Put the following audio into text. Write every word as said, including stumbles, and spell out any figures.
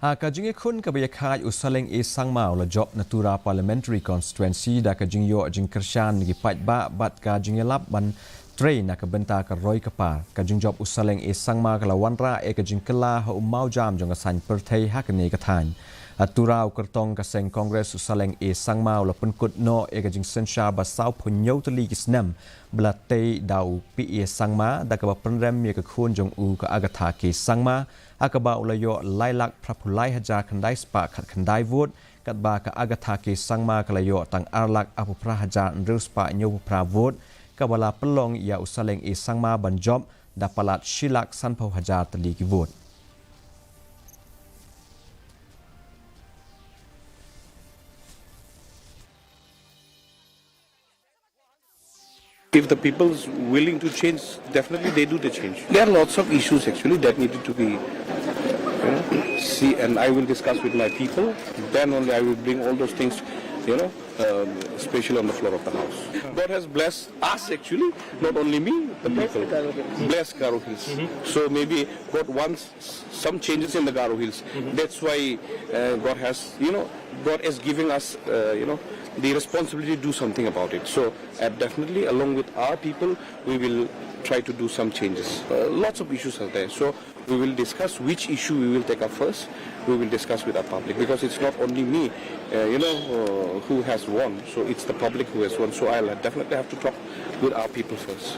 Ha ka jingïakhun kaba ïakhaid, u Saleng A Sangma u la jop na Tura Parliamentary Constituency da ka jingïoh jingkyrshan na ki paidbah bad ka jingïalap ban trei na ka bynta ka roi ka par. Ka jingjop u Saleng A Sangma ka la wanrah ïa ka jingkylla ha u mawjam jong ka saiñ pyrthei ha kane ka thaiñ. Ha Tura, u kyrtong ka seng Congress u Saleng A Sangma u la pynkut noh ïa ka jingsynshar ba sawphew hynñiew tylli ki snem ba la tei da u P A Sangma, da kaba pynrem ïa ka khun jong u ka Agatha K Sangma, ha kaba u la ïoh lai lak phraphew lai hajar khyndai spah khatkhyndai vote, katba ka Agatha K Sangma ka la ïoh tang ar lak arphew phra hajar hynriew spah hynñiewphew phra vote, kaba la pynlong ïa u Saleng A Sangma ban jop da palat shi lak sanphew hajar tylli ki vote. If the people's willing to change, definitely they do the change. There are lots of issues actually that needed to be, you know, see, and I will discuss with my people. Then only I will bring all those things, you know, um, especially on the floor of the house. God has blessed us actually, not only me, the people. Blessed Garo Hills. So maybe God wants some changes in the Garo Hills. That's why uh, God has, you know, God is giving us, uh, you know, the responsibility to do something about it. So uh, definitely, along with our people, we will try to do some changes. Uh, lots of issues are there. So we will discuss which issue we will take up first. We will discuss with our public because it's not only me, uh, you know, uh, who has won. So it's the public who has won. So I'll definitely have to talk with our people first.